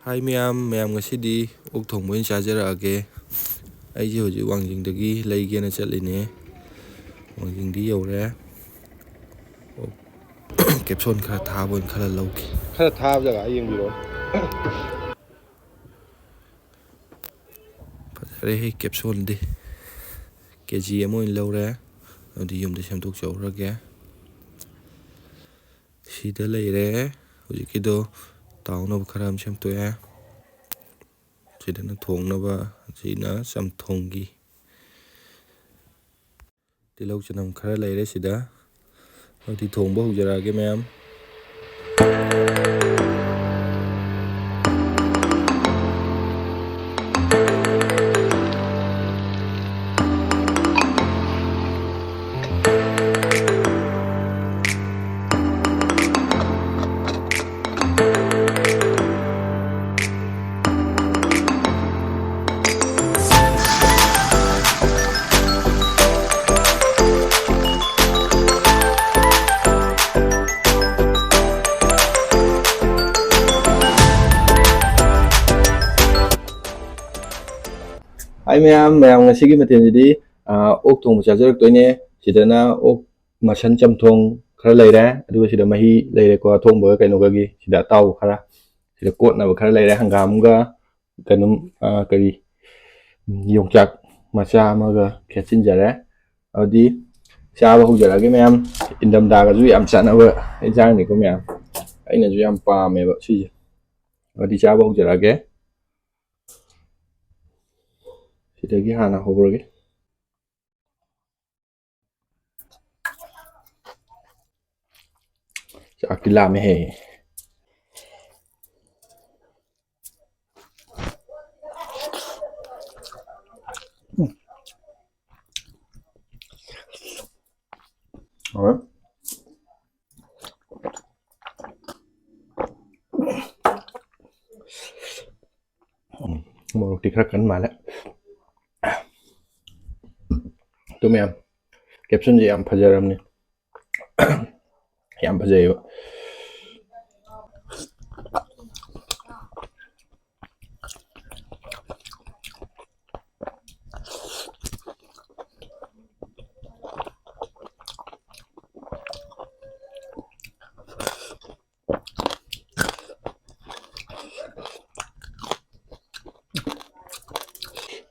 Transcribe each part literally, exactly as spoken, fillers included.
ꯍꯥꯏ ꯃꯌꯥꯝ, ꯃꯌꯥꯝ ꯉꯁꯤꯗꯤ ꯑꯣꯛ ꯊꯣꯡꯕ ꯑꯣꯏꯅ ꯆꯥꯖꯔꯛꯑꯒꯦ꯫ ꯑꯩꯁꯦ ꯍꯧꯖꯤꯛ ꯋꯥꯡꯖꯤꯡꯗꯒꯤ ꯂꯩꯒꯦꯅ ꯆꯠꯂꯤꯅꯦ꯫ ꯋꯥꯡꯖꯤꯡꯗꯤ ꯌꯧꯔꯦ꯫ ꯑꯣꯛ ꯀꯦꯞꯁꯣꯟ ꯈꯔ ꯊꯥꯕ ꯑꯣꯏꯅ ꯈꯔ ꯂꯧꯒꯦ꯫ ꯈꯔ ꯊꯥꯕ ꯖꯒꯥ ꯌꯦꯡꯕꯤꯔꯣ꯫ ꯐꯖꯔꯦꯍꯦ ꯀꯦꯞꯁꯣꯟꯗꯤ꯫ ꯀꯦ ꯖꯤ ꯑꯃ ꯑꯣꯏꯅ ꯂꯧꯔꯦ꯫ ꯑꯗꯨꯗꯤ ꯌꯨꯝꯗ ꯁꯦꯝꯗꯣꯛꯆꯍꯧꯔꯒꯦ꯫ ꯁꯤꯗ ꯂꯩꯔꯦ꯫ ꯍꯧꯖꯤꯛꯀꯤꯗꯣ ꯇꯥꯎꯅꯕ ꯈꯔ ꯑꯃ ꯁꯦꯝꯗꯣꯛꯑꯦ꯫ ꯁꯤꯗꯅ ꯊꯣꯡꯅꯕ, ꯁꯤꯅ ꯆꯝꯊꯣꯡꯒꯤ꯫ ꯇꯤꯜꯍꯧ ꯆꯅꯝ ꯈꯔ ꯂꯩꯔꯦ ꯁꯤꯗ꯫ ꯑꯗꯨꯗꯤ ꯊꯣꯡꯕ ꯍꯧꯖꯔꯛꯑꯒꯦ ꯃꯌꯥꯝ꯫ ꯍꯥꯏ ꯃꯌꯥꯝ, ꯃꯌꯥꯝ ꯉꯁꯤꯒꯤ ꯃꯊꯦꯜꯁꯤꯗꯤ, ꯑ, ꯑꯣꯛ ꯊꯣꯡꯕ ꯆꯥꯖꯔꯛꯇꯣꯏꯅꯦ꯫ ꯁꯤꯗꯅ ꯑꯣꯛ ꯃꯁꯟ ꯆꯝꯊꯣꯡ ꯈꯔ ꯂꯩꯔꯦ, ꯑꯗꯨꯒ ꯁꯤꯗ ꯃꯍꯤ ꯂꯩꯔꯦꯀꯣ, ꯑꯊꯣꯡꯕꯒ ꯀꯩꯅꯣꯒꯒꯤ꯫ ꯁꯤꯗ ꯑꯇꯥꯎꯕ ꯈꯔ, ꯁꯤꯗ ꯀꯣꯠꯅꯕ ꯈꯔ ꯂꯩꯔꯦ, ꯍꯪꯒꯥꯝꯒ ꯀꯩꯅꯣ, ꯑ, ꯀꯔꯤ, ꯌꯣꯡꯆꯥꯛ ꯃꯆꯥ ꯑꯃꯒ ꯈꯦꯠꯆꯤꯟꯖꯔꯦ꯫ ꯑꯗꯨꯗꯤ ꯆꯥꯕ ꯍꯧꯖꯔꯛꯑꯒꯦ ꯃꯌꯥꯝ꯫ ꯏꯪꯊꯝꯊꯥꯒꯁꯨ ꯌꯥꯝ ꯆꯥꯅꯕ ꯏꯟꯖꯥꯡꯅꯤꯀꯣ ꯃꯌꯥꯝ꯫ ꯑꯩꯅꯁꯨ ꯌꯥꯝ ꯄꯥꯝꯃꯦꯕ ꯁꯤꯁꯦ꯫ ꯑꯗꯨꯗꯤ ꯆꯥꯕ ꯍꯧꯖꯔꯛꯑꯒꯦ꯫ ꯁꯤꯗꯒꯤ ꯍꯥꯟꯅ ꯍꯧꯔꯒꯦ꯫ ꯆꯥꯛꯇꯤ ꯂꯥꯝꯃꯦꯍꯦ꯫ ꯎꯝ꯫ ꯍꯣꯏ꯫ ꯎꯝ, ꯃꯣꯔꯣꯛꯇꯤ ꯈꯔ ꯀꯟ ꯃꯥꯜꯂꯦ꯫ ꯑꯗꯨ ꯃꯌꯥꯝ, ꯀꯦꯞꯁꯟꯁꯦ ꯌꯥꯝ ꯐꯖꯔꯝꯅꯤ꯫ ꯌꯥꯝ ꯐꯖꯩꯌꯦꯕ꯫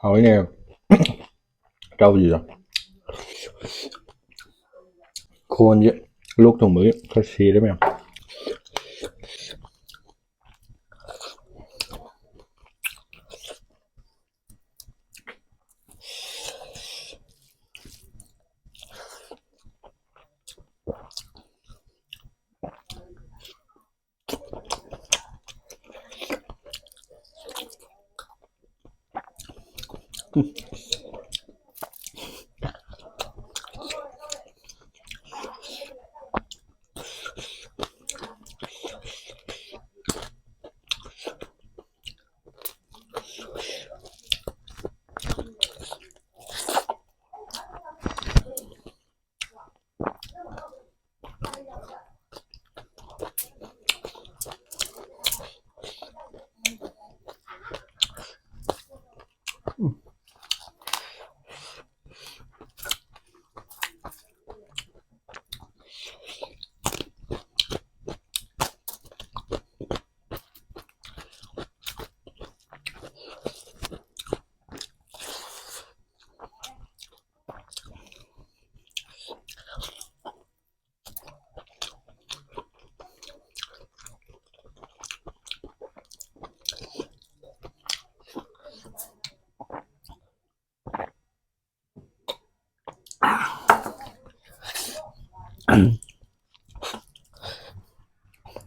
ꯍꯥꯎꯋꯤꯅꯦ꯫ ꯆꯥꯎꯁꯤꯗ꯫ ꯈꯣꯟꯁꯦ ꯂꯣꯛ ꯊꯨꯡꯕꯒꯤ ꯈꯔ ꯁꯤꯔꯦ ꯃꯌꯥꯝ꯫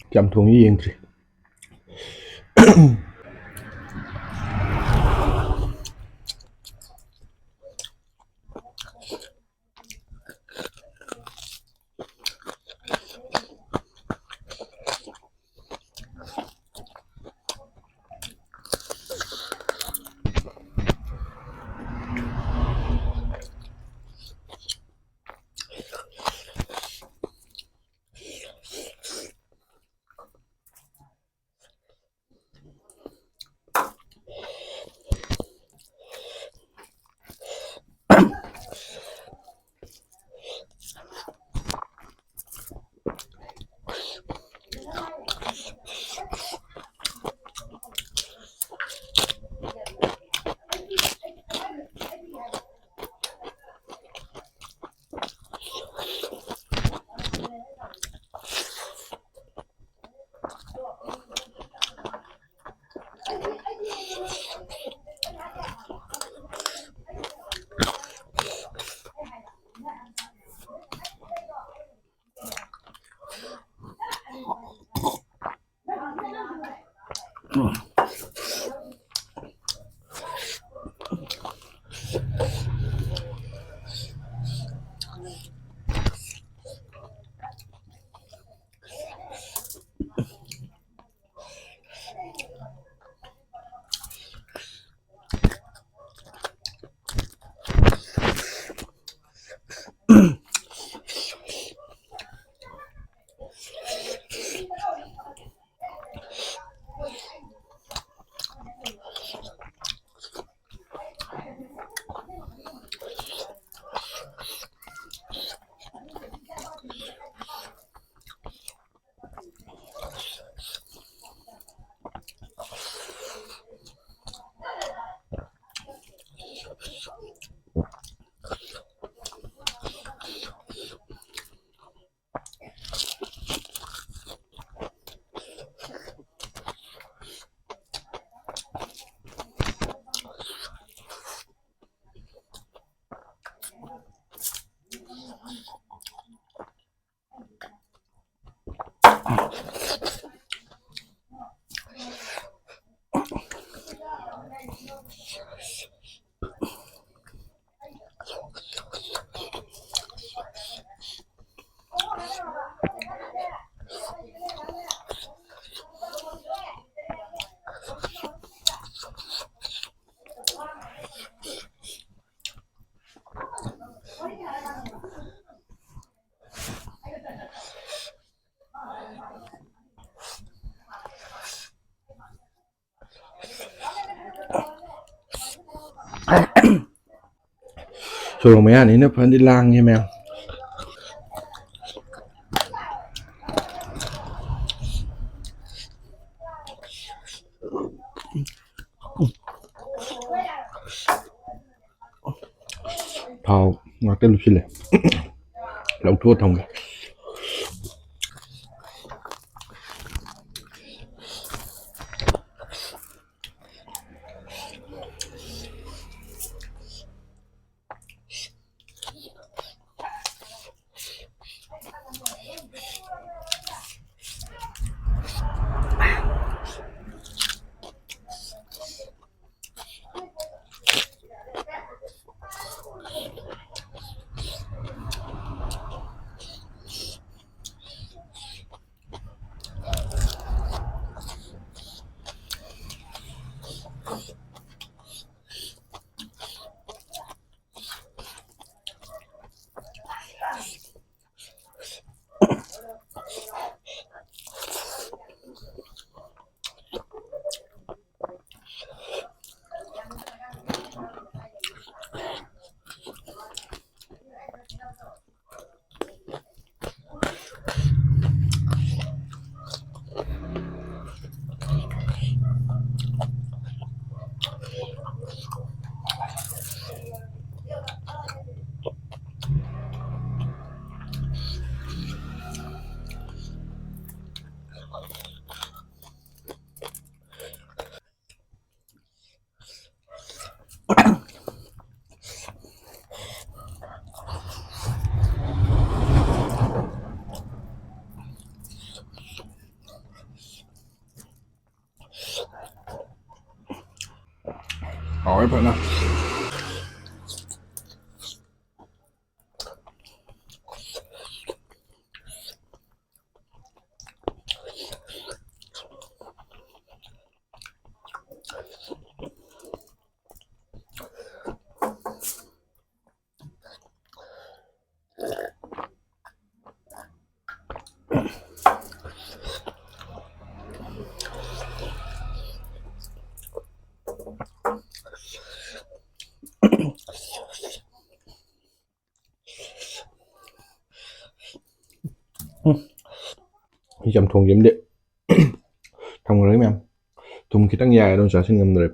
ꯀꯌꯥꯝ ꯊꯣꯡꯉꯤ ꯌꯦꯡꯗ꯭ꯔꯤ꯫ ꯁꯣꯔꯣꯛ ꯃꯌꯥꯅꯤꯅ ꯐꯅꯗꯤ ꯂꯥꯡꯉꯦ ꯃꯌꯥꯝ꯫ ꯊꯥꯎ ꯉꯥꯛꯇ ꯂꯨꯞꯁꯤꯜꯂꯦ꯫ ꯂꯧꯊꯣꯛꯑ ꯊꯝꯒꯦ꯫ ꯐꯔꯦ ꯐꯖꯅ꯫ ꯎꯝ꯫ ꯆꯝꯊꯣꯡꯁꯤꯃꯗꯤ ꯊꯝꯈ꯭ꯔꯒꯦ ꯃꯌꯥꯝ꯫ ꯊꯨꯝ ꯈꯤꯇꯪ ꯌꯥꯏ, ꯑꯗꯨꯝ ꯆꯥꯁꯤꯟ ꯉꯝꯗ꯭ꯔꯦ꯫